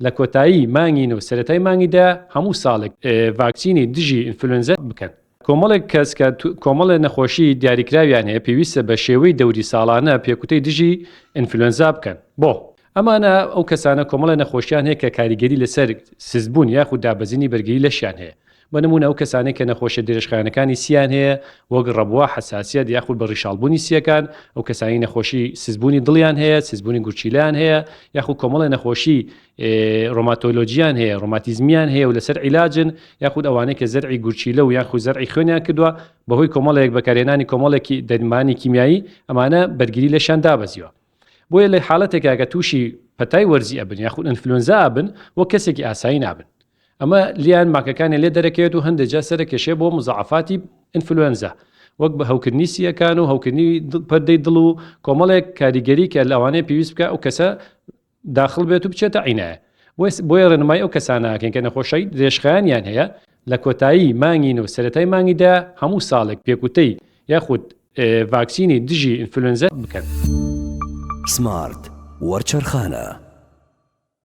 لە کۆتایی مانگی نۆ سەرەتای مانگی دە هەموو ساڵێک ڤاکسینی دژی ئینفلوێنزا بکەن. کۆمەڵێک کەس کە کۆمەڵێ نەخۆشی دیاریکراویان هەیە پێویستە بە شێوەی دەوری ساڵانە پێکوتەی دژی ئینفلوێنزا بکەن. بۆ؟ ئەمانە ئەو کەسانە کۆمەڵێ نەخۆشیان هەیە کە کاریگەری لەسەر سستبوون یاخود دابەزینی بەرگری لەشیان هەیە. بە نموونە ئەو کەسانەی کە نەخۆشیە درێژخایەنەکانی سییان هەیە وەک ڕەبوە، حەساسیەت یاخود بە ڕیشاڵبوونی سییەکان، ئەو کەسانەی نەخۆشی سستبوونی دڵیان هەیە، سستبوونی گورچیلەیان هەیە یاخود کۆمەڵێ نەخۆشی ڕۆماتۆلۆجیان هەیە، ڕۆماتیزمیان هەیە و لەسەر عیلاجن، یاخود ئەوانەی کە زەرعی گورچیلە و یاخود زەرعی خوێنیان کردووە بەهۆی کۆمەڵێک بەکارهێنانی کۆمەڵێکی دەرمانی کیمیایی ئەمانە بەرگری لەشیان دابەزیوە. بۆیە لە حاڵەتێکا کە تووشی پەتای وەرزی ئەبن یاخود ئینفلوێنزا ئەبن وەک کەسێکی ئاسایی نابن. ئەمە لیان ماکەکانیان لێ دەرەکەوێت و هەندێک جار سەرەکێشێ بۆ مزاعەفاتی ئینفلوێنزا وەک بە هەوکردنی سییەکان و هەوکردنی پەردەی دڵ و کۆمەڵێک کاریگەری کە لەوانەیە پێویست بکە ئەو کەسە داخڵ بێت و بچێتە عینایە. بۆیە ڕێنمایی ئەو کەسانە ئەکەین کە نەخۆشی درێژخایەنیان هەیە لە کۆتایی مانگی نۆ سەرەتای مانگی دە هەموو ساڵێک پێکوتەی یاخود ڤاکسینی دژی ئینفلوێنزا بکەن. سمارت وەرچەرخانە.